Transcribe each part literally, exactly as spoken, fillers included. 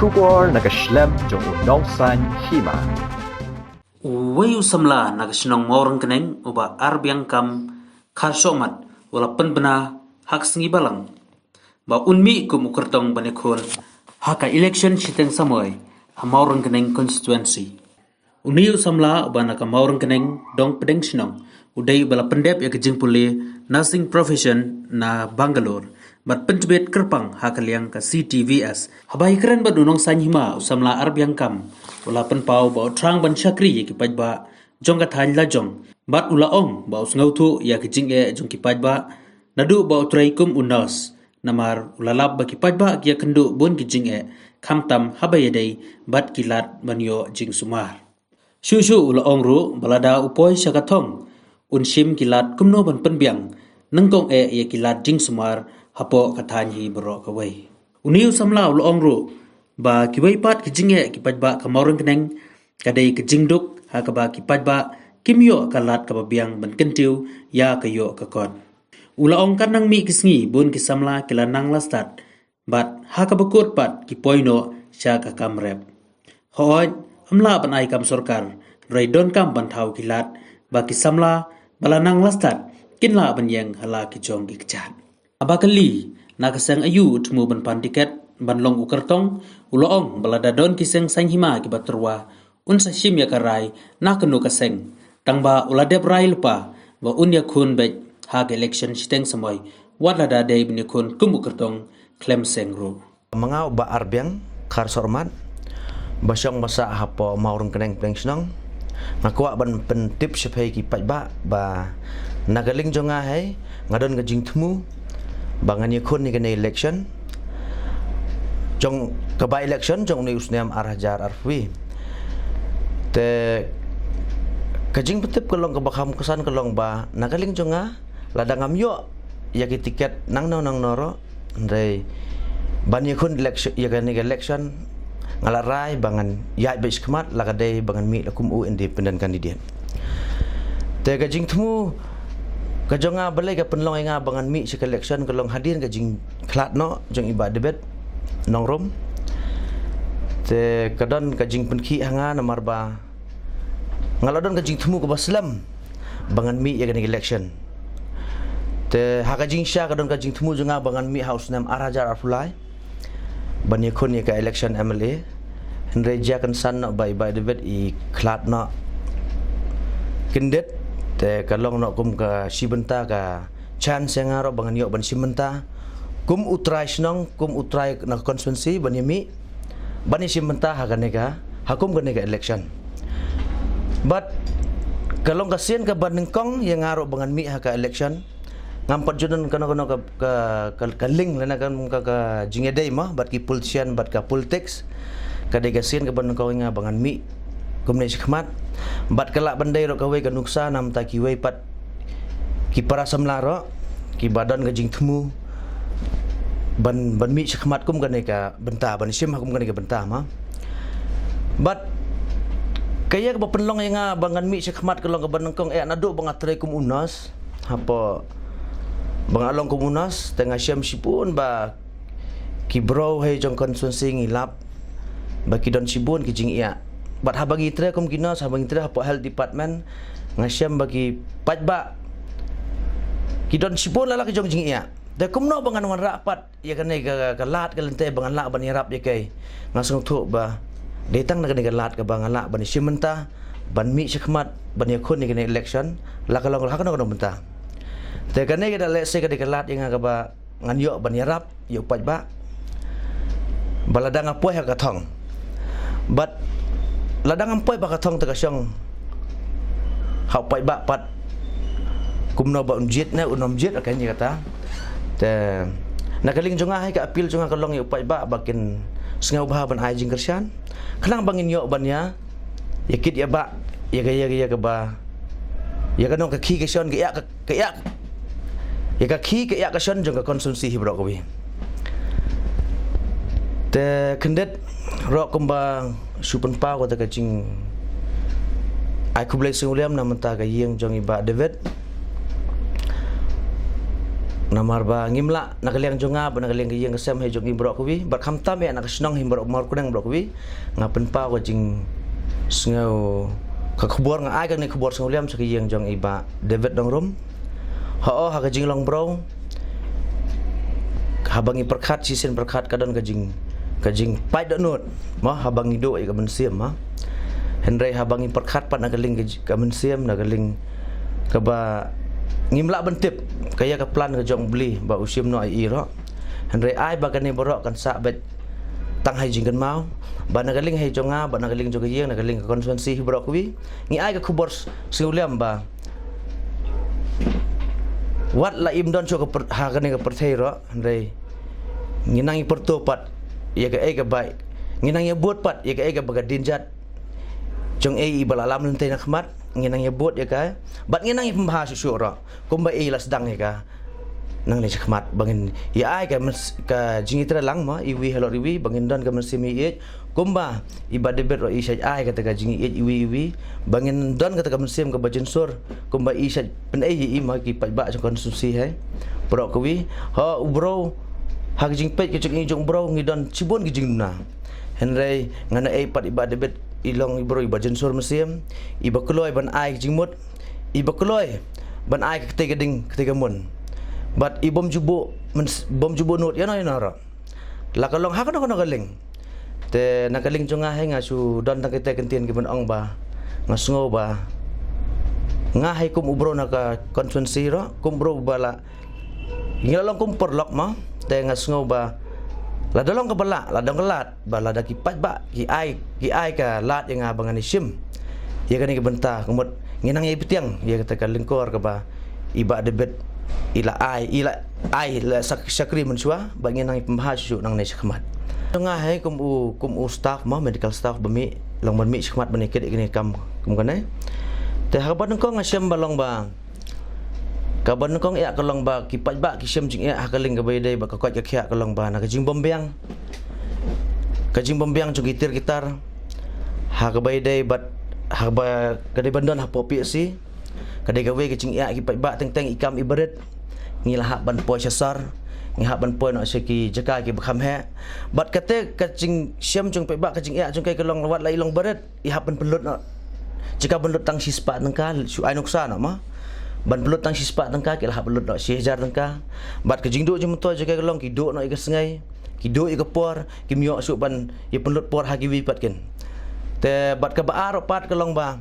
Khubor na ka shlem jong u Nongsaiñ Hima. Uwei u samla na ka shnong Mawryngkneng, u Bah Arbiangkam Kharsohmat, u la pynbna ha ka sngi Balang ba un mih kum u kyrtong ban ïakhun ha ka election shiteng samoi ha Mawryngkneng constituency. Une u samla uba na ka Mawryngkneng, dong pdeng shnong, u dei uba la pyndep ïa ka jingpule nursing profession na Bangalore bad pyntbit kyrpang ha ka liang ka C T V S. Haba ïakren bad u Nongsaiñ Hima, u samla Arbiangkam u la pynpaw ba u thrang ban shakri ïa ki paidbah jong ka thaiñ lajong bad u la ong ba u sngewthuh ïa ka jingeh jong ki paidbah naduh ba u trei kum u nurse. Namar u la lap ba ki paidbah ki ïakynduh bun ki jingeh, khamtam haba ïadei bad ki lad ban ïoh jingsumar. Shuh shuh u la ong ruh ba lada u poi sha ka thong, un shim ki lad kumno ban pynbiang nyngkong eh ïa ki lad jingsumar hapoh ka thaiñ hi baroh kawei. Une u samla u la ong ruh ba kiwei pat ki jingeh ki paidbah ka Mawryngkneng ka dei ka jingduk ha kaba ki paidbah kim ïoh ka lad kaba biang ban kyntiew ïa ka ïoh ka kot. U la ong kan nang mih ki sngi bun ki samla ki la nang la stad bad ha kaba kut pat ki poi noh sha ka kam rep. Hooid, ym lah ban ai kam sorkar, hynrei donkam ban thaw ki lad ba ki samla ba la nang la stad kin lah ban ïeng ha la ki jong ki kjat. Haba kylli na ka seng aïu u thmu ban pan tiket ban long u kyrtong, u la ong ba lada don ki seng saiñ hima kiba tyrwa, un sa shim ïa ka rai na kano ka seng. Tangba u la dep rai lypa ba un ïakhun beit ha ka election shiteng samoi, wat lada dei ban ïakhun kum u kyrtong khlem seng ruh. Ma nga u Bah Arbiang Kharsohmat, ba shong ba sah hapoh Mawryngkneng pdeng shnong. Nga kwah ban pyntip shaphei ki paidbah ba na ka liang jong nga hi nga don ka jingthmu ba ngan ïakhun ïa kane election jong ka by-election jong une u snem ar hajar arphew. Te ka jingpyntip ka long kaba kham kongsan ka long ba na ka liang jong nga, lada ngam ïoh ïa ki tiket nangno nangno ruh, hynrei ban ïakhun election, ïa kane ka election, nga la rai ba ngan ïaid beit shakhmat, la ka dei ba ngan mih la kum u independent candidate. Te ka jingthmu ka jong nga balei ka pynlong ïa nga ba ngan mih sha ka election ka long hadien ka jingkhlad noh jong i Bah David Nongrum. Te ka don ka jingpynkhih ha nga namar ba nga la don ka jingthmu kaba slem ba ngan mih ïa kane ka election. Te ha ka jingshisha ka don ka jingthmu jong nga ba ngan mih ha u snem ar hajar arphew lai ban ïakhun ïa ka election M L A. Hynrei jia kongsan noh ba i Bah David i khlad noh kyndit, te ka long noh kum ka shi bynta ka chance ïa nga ruh ba ngan ïoh ban shim bynta kum u trai shnong, kum u trai na ka constituency ban ïa mih ban ïa shim bynta ha kane ka, ha kum kane ka election. Bad ka long ka sien kaba nyngkong ïa nga ruh ba ngan mih ha ka election. Ngam pat ju don kano kano ka, ka, ka, ka link lane ka, ka, ka jingïadei mo bad ki politician bad ka politics. Ka dei ka sien kaba nyngkong ïa nga ba ngan mih kumne shakhmat. Bad ka lah ban dei ruh kawei ka nuksa namar ta kiwei pat ki para samla ruh kiba don ka jingthmu ban, ban mih shakhmat kum kane ka bynta, ban shim ha kum kane ka bynta mo. Bad ka ïa kaba pynlong ïa nga ba ngan mih shakhmat ka long kaba nyngkong eh naduh ba nga trei kum u nurse. Hapoh ba nga long kum u nurse te nga shem shibun ba ki briew hei jong constituency ngi lap ba ki don shibun ki jingïa. Bad haba ngi trei kum ki nurse, haba ngi trei hapoh health department, nga shem ba ki paidbah ki don shibun la la ki jong jingïa. Te kumno ba ngan wanrah pat ïa kane ka, ka lad ka lynti ba ngan lah ban ïarap ïa ki. Nga sngewthuh ba dei tang na kane ka lad kaba nga lah ban shim bynta ban mih shakhmat ban ïakhun ïa kane election la ka long la kano kano bynta. Te kane ka da lehse ka dei ka lad ïa nga kaba ngan ïoh ban ïarap ïa u paidbah. Ba lada nga poi ha ka thong, bad lada ngam poi ba ka thong te ka shong ha u paidbah pat kumno ba un jied ne un ym jied, ka ngi kata. Te na ka liang jong nga hi ka appeal jong nga ka long ïa u paidbah ba kin sngewbha ban ai jingkyrshan khnang ba ngin ïoh ban ïa ïa kit ïa bah ïa ka, ïa ka, ïa kaba ïa ka nong ka khie ka shon ka ïa ka, ka ïa ïa ka khie ka ïa ka shon jong ka constituency hi baroh kawei. Te khyndiat ruh kumba shu pynpaw kata ka jing ai khublei sngewlem na mynta ka ïing jong i Bah David. Namar ba ngim lah na ka liang jong nga bad na ka liang ka ïing ka sem hi jong i baroh kawei bad khamtam ïa na ka shnong hi baroh Mawryngkneng baroh kawei. Nga pynpaw ka jingsngew ka khubor, nga ai kane ka khubor sngewliam sha ka ïing jong i Bah David Nongrum. Hooid, ha ka jinglong bro, haba ngi pyrkhat shisien pyrkhat ka don ka jing, ka jingpait dohnud mo haba ngi duh ïa ka mynsiem mo. Hynrei haba ngi pyrkhat pat na ka liang ka j-, ka mynsiem, na ka liang kaba ngim lah ban tip ka ïa ka plan ka jong u Blei ba u shim noh ïa i baroh. Hynrei ai ba kane baroh kan sah beit tang ha i jingkynmaw ba na ka liang hi jong nga bad na ka liang jong ka ïing, na ka liang ka constituency hi baroh kawei, ngi ai ka khubor s-, sngewliam ba wat la im don shuh ka pyrthei, ha kane ka pyrthei baroh, hynrei ngi nang ïa pyrto pat ïa kaei kaba, ngi nang ïa bud pat ïa kaei kaba ka dien jait jong i ba la lam lynti na khmat, ngi nang ïa bud ïa ka bad ngi nang ïa pynbha shuh shuh baroh kumba i la sdang ïa ka nangne sha khmat. Ba ngin ïa ai ka myn-, ka jingïatreilang mo iwei halor iwei, ba ngin don ka mynsiem ïeit kumba i Bah David baroh i shait ai kata ka jingïeit iwei iwei, ba ngin don kata ka mynsiem kaba jynsur kumba i shait pynei ïa i mo ki paidbah jong ka constituency hi baroh kawei. Ho u bro, ha ka jingpeit ka jong i jong u bro ngi don shibun ki jingduna. Hynrei nga naei pat i Bah David i long i bro iba jynsur mynsiem, iba kloi ban ai ka jingmut, iba kloi ban ai ka ktei ka ding ktei ka mon. Bad i bym ju buh myn-, bym ju buh nud ïano ïano ruh, la ka long ha kano kano ka liang. Te na ka liang jong nga hi nga shu don tang kitei ki kyntien kiban ong ba nga sngew ba nga hi kum u bro na ka constituency baroh, kum u bro ba la, ngi la long kum paralok mo. Te nga sngew ba lada long kaba lah, lada long ka lad, ba lada ki paidbah ki ai, ki ai ka lad ïa nga ba ngan ïa shim ïa kane ka bynta, ka mut ngi nang ïa btiang ïa kata ka lyngkor kaba i Bah David i la ai, i la ai la sak-, shakri mynshuwa, ba ngi nang ïa pynbha shuh shuh nangne sha khmat. Nga hi kum u, kum u staff mo, medical staff ba mih, long ban mih sha khmat ban ïa kit ïa kane ka kam kum kane. Te ha kaba nyngkong nga shem ba long ba, kaba nyngkong ïa ka long ba ki paidbah ki shem jingeh ha ka liang kaba ïadei bad ka koit ka khiah, ka long ba na ka jingbymbiang, ka jingbymbiang jong ki tiar ki tar ha kaba ïadei bad, ha kaba ka dei ban don hapoh PHC. Ka dei kawei ka jingeh ki paidbah, teng teng i kam iba rit ngi la hap ban poi sha sor, ngi hap ban poi noh sha ki jaka kiba kham heh. Bad kata ka jingshem jong paidbah, ka jingeh jong ka ka long wat la i long ba rit, i hap ban pynlut noh. Jaka ban lut tang shispah tyngka shu ai nuksa noh mo. Ban pynlut tang shispah tyngka ki la hap ban lut noh shi hajar tyngka. Bad ka jingduh jingmyntoi jong ka ka long ki duh noh ïa ka sngi, ki duh ïa ka por, kim ïoh shuh ban ïa pynlut por ha kiwei pat kin. Te bad kaba ar pat ka long ba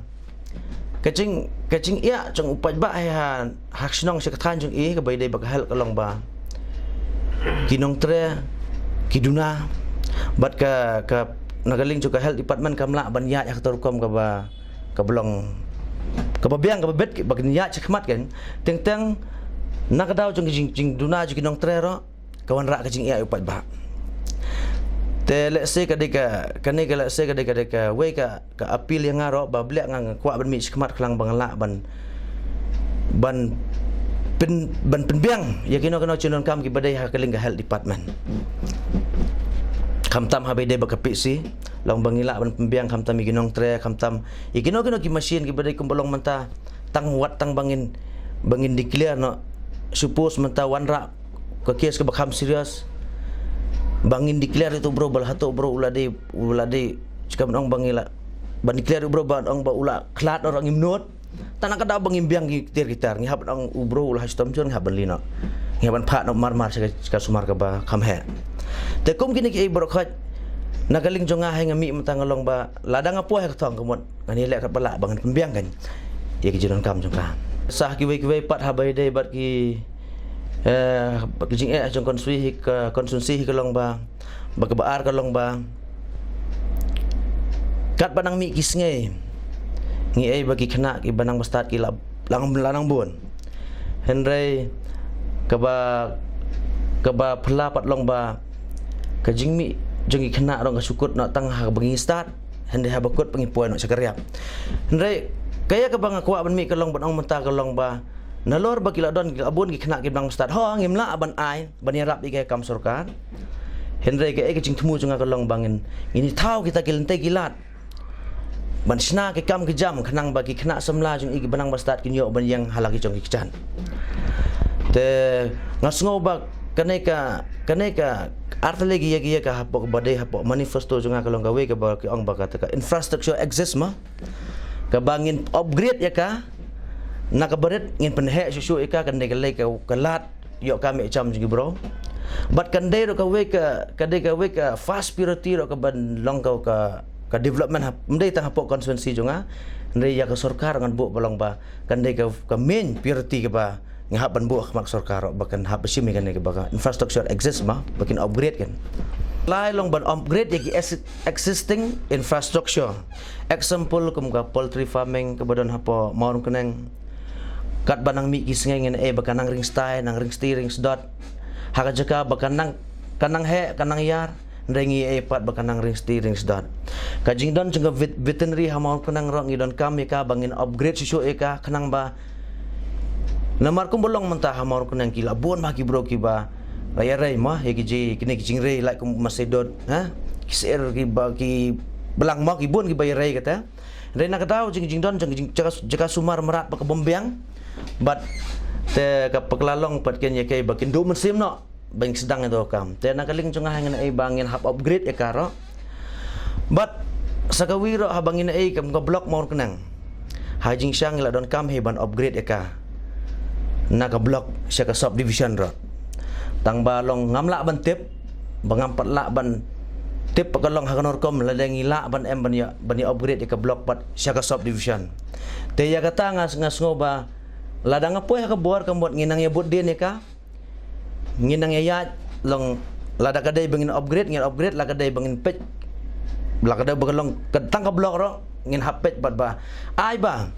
ka jing, ka jingeh jong u paidbah hi ha, ha shnong sha ka thaiñ jong i kaba ïadei bad ka health ka long ba ki nongtrei ki duna, bad ka, ka na ka liang jong ka health department kam lah ban ïaid ha kata rukom kaba, kaba long, kaba biang kaba bit ba kin ïaid sha khmat kan. Teng teng na ka daw jong ka jing, jingduna jong ki nongtrei ruh ka wanrah ka jingeh ïa u paidbah. Te lehse ka dei ka, kane ka lehse ka dei ka, dei kawei ka, ka appeal ïa nga ruh ba balei nga, nga kwah ban mih sha khmat khnang ba ngan lah ban, ban pyn, ban pynbiang ïa kino kino ki jingdonkam kiba dei ha ka liang ka health department. Khamtam haba ïadei bad ka PHC, long ba ngi lah ban pynbiang khamtam ïa ki nongtrei, khamtam ïa kino kino ki machine kiba dei kumba long mynta. Tang wat tang ba ngin, ba ngin declare noh, suppose mynta wanrah ka case kaba kham serious, ba ngin declare ïa uto u bro ba la, hato u bro u la dei, u la dei, jaka ban ong ba ngi la, ban declare u bro ban ong ba u la khlad noh ruh ngim nud. Tang na ka daw ba ngim biang ki tiar ki tar, ngi hap ban ong u bro u la ha shitom jur, ngi hap ban leit noh, ngi hap ban phah noh mar mar sha ka, sha ka sumar kaba kham heh. Te kum kine kiei baroh khoit, na ka liang jong nga hi nga mih mynta nga long ba lada nga poi ha ka thong ka mut ngan ïaleh katba lah ba ngan pynbiang kan ïa ki jingdonkam jong ka. Sa kiwei kiwei pat haba ïadei bad ki, eh, bad ki jingeh jong constituency hi ka, constituency hi ka long ba, bad kaba ar ka long ba katba nang mih ki sngi ngi ei ba ki khynnah kiba nang bastad ki la, la nang bun. Hynrei kaba, kaba phylla pat long ba ka jingmih jong ki khynnah ruh ka shu kut noh tang haba ngi stad, hynrei haba kut pat ngi poi noh sha ka riap. Hynrei kaei kaba nga kwah ban mih ka long ban ong mynta ka long ba nalor ba ki la don, ki la bun ki khynnah kiba nang bastad, ho ngim lah ban ai ban ïarap ïa ka kam sorkar. Hynrei kaei ka jingthmu jong nga ka long ba ngin, ngin ïa thaw kita ki lynti ki lad ban shna ki kam ki jam khnang ba ki khynnah samla jong i kiba nang bastad kin ïoh ban ïeng ha la ki jong ki kjat. Te Nga sngew ba kane ka, kane ka artylli ki ïa ki ïa ka hapoh kaba dei hapoh manifesto jong nga ka long kawei kaba ki ong ba kata ka infrastructure exist ma. Kaba ngin upgrade ïa ka, na kaba rit ngin pynheh shuh shuh ïa ka, kan dei ka lei ka, ka lad ïoh kam ïoh jam jong ki bro. Bad kan dei ruh kawei ka, ka dei kawei ka first priority ruh kaban long ka, ka, ka development hap, ym dei tang hapoh constituency jong nga. Hynrei ïa ka sorkar ngan buh ba long ba kan dei ka, ka main priority kaba nga hap ban buh ha khmat ka sorkar ruh ba kan hap ba shim ïa kane kaba ka infrastructure exist ma, ba kin upgrade kan. Lai long ban upgrade ïa ki ex-, existing infrastructure. Example kum ka poultry farming kaba don hapoh Mawryngkneng. Katba nang mih ki sngi ngin ïohi ba ka nang ring stai, nang ring sti, ring sdot. Ha ka jaka ba ka nang, ka nang heh, ka nang ïar, hynrei ngi ïohi pat ba ka nang ring sti, ring sdot. Ka jingdon jong ka vet-, veterinary ha Mawryngkneng ruh ngi donkam ïa ka ba ngin upgrade shuh shuh ïa ka, khnang ba namar kumba long mynta ha Mawryngkneng ki la bun ma ki bro kiba la ïarei ma ïa ki ji, kine ki jingrei lait kum ma sdot, ha? Ki syiar kiba, ki blang ma ki bun kiba ïarei kata. Hynrei na ka daw jing, jingdon jong jing jaka, jaka sumar mrad ba ka bym biang. Bad te ka pakla long pat kin ïa kaei ba kin duh mynsiem noh ba ngin sdang ïa ka kam. Te na ka liang jong nga ngin ïohi ba ngin hap upgrade ïa ka ruh. Bad sa kawei ruh haba ngin ïohi kam ka block Mawryngkneng. Ha jingshisha ngi la donkam hi ban upgrade ïa ka na ka block sha ka subdivision ruh. Tang ba long ngam lah ban tip, ba ngam pat lah ban tip ba ka long ha kano rukom, lada ngi lah ban em ban ïa, ban ïa upgrade ïa ka block pat sha ka subdivision. Te ïa kata nga, nga sngew ba lada nga poi ha ka bor ka mut ngi nang ïa bud dien ïa ka, ngi nang ïa ïaid long, lada ka dei ba ngin upgrade, ngin upgrade, lada ka dei ba ngin peit, lada ka dei ba ka long ka tang ka block ruh ngin hap peit bad ba ai ba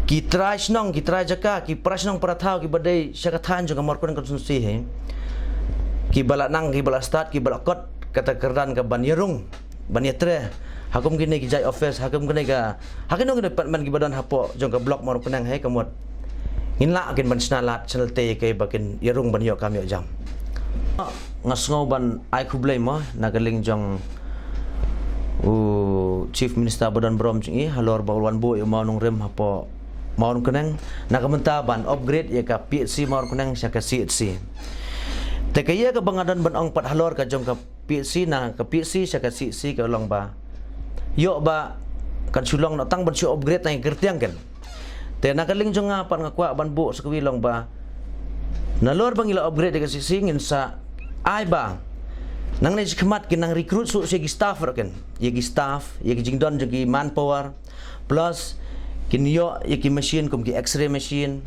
ki trai shnong, ki trai jaka, ki para shnong para thaw kiba dei sha ka thaiñ jong ka Mawryngkneng constituency hi, kiba la nang, kiba la stad, kiba la kot kata ka kyrdan kaban ïarung, ban ïatrei ha kum kine ki jait office, ha kum kine ka, ha kino kino department kiba don hapoh jong ka block Mawryngkneng hi ka mut ngin lah kin ban shna lad, shna lad te ïa kaei ba kin ïarung ban ïoh kam ïoh jam. Nga sngew ban ai khublei mo na ka liang jong u Chief Minister ba don burom jong i halor ba u la wan buh ïa u mawnongrim hapoh Mawryngkneng na ka bynta ban upgrade ïa ka P H C Mawryngkneng sha ka C H C. Te ka ïa kaba nga don ban ong pat halor ka jong ka P H C, na ka P H C sha ka C H C ka long ba ïoh ba kan shu long noh tang ban shu upgrade na ka kyrtiang kan. Te na ka liang jong nga pat nga kwah ban buh sa kawei long ba nalor ba ngi la upgrade ïa ka C H C ngin sa ai ba nangne shakhmat kin nang recruit shuh shuh ïa ki staff ruh kan, ïa ki staff, ïa ki jingdon jong ki manpower, plus kin ïoh ïa ki machine kum ki X-ray machine,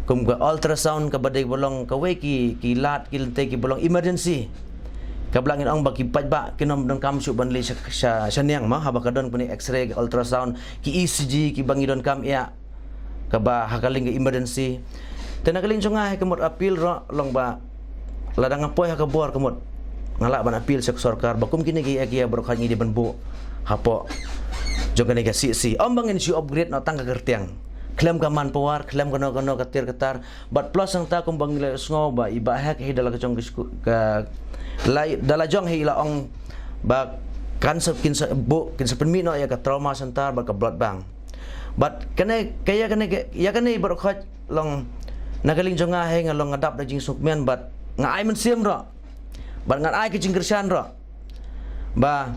kum ka ultrasound kaba dei ba long kawei ki, ki lad ki lynti kiba long emergency. Kaba lah ngin ong ba ki paidbah kin ym donkam shuh ban leit sha, sha, sha niang mo haba ka don kane X-ray, ki ultrasound, ki E C G kiba ngi donkam ïa kaba ha ka liang ka emergency. Te na ka liang jong nga hi ka mut appeal ruh long ba lada nga poi ha ka bor ka mut nga lah ban appeal sha ka sorkar ba kum kine ki ïa ki ïa baroh khat ngi dei ban buh hapoh jong kane ka C H C. Ym ba ngin shu upgrade noh tang ka kyrtiang, khlem ka manpower, khlem kano kano ka tiar ka tar. Bad plus hangta kumba ngi la sngew ba i Bah Hek hi da la ka jong ka sku-, ka, la, da la jong hi i la ong ba kan sa, kin sa buh, kin sa pynmih noh ïa ka trauma center bad ka blood bank. Bad kane, ka ïa kane, ka ïa kane baroh khoit long na ka liang jong nga hi nga long nga dap da jingsngewkmen bad nga ai mynsiem ruh. Bad ngan ai ka jingkyrshan ruh ba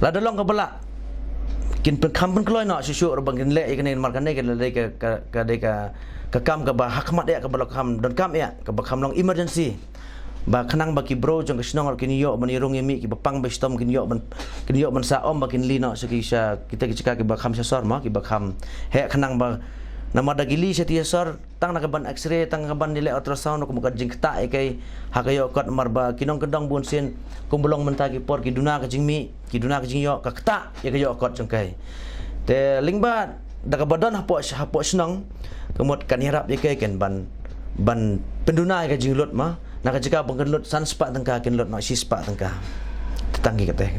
lada long kaba lah kin pynkham pynkloi noh shuh shuh ruh ba kin leh ïa kane namar kane ka dei ka, ka, ka dei ka, ka kam kaba ha khmat ïa kaba la kham donkam ïa kaba kham long emergency. Ba khnang ba ki bro jong ka shnong ruh kin ïoh ban ïarung ïamih, kiba pang ba shitom kin ïoh ban, kin ïoh ban sah, ym ba kin leit noh sha ki, sha kita ki jaka kiba kham sha sor mo, kiba kham heh, khnang ba namar da ki leit sha ti sha sor tang na ka ban X-ray, tang na ka ban ïaleh ultrasound, kum ka jingktah ïa kaei ha ka ïoh kot, namar ba ki nongkyndong bunsien kumba long mynta ki por ki duna ka jingmih, ki duna ka jingïoh, ka ktah ïa ka ïoh kot jong kaei. Te lyngba da kaba don hapoh, hapoh shnong ka mut kan ïarap ïa kaei kan ban, ban pynduna ïa ka jinglut mo, na ka jaka ba kan lut san spah tyngka kin lut noh shi spah tyngka. Te tang ki katei.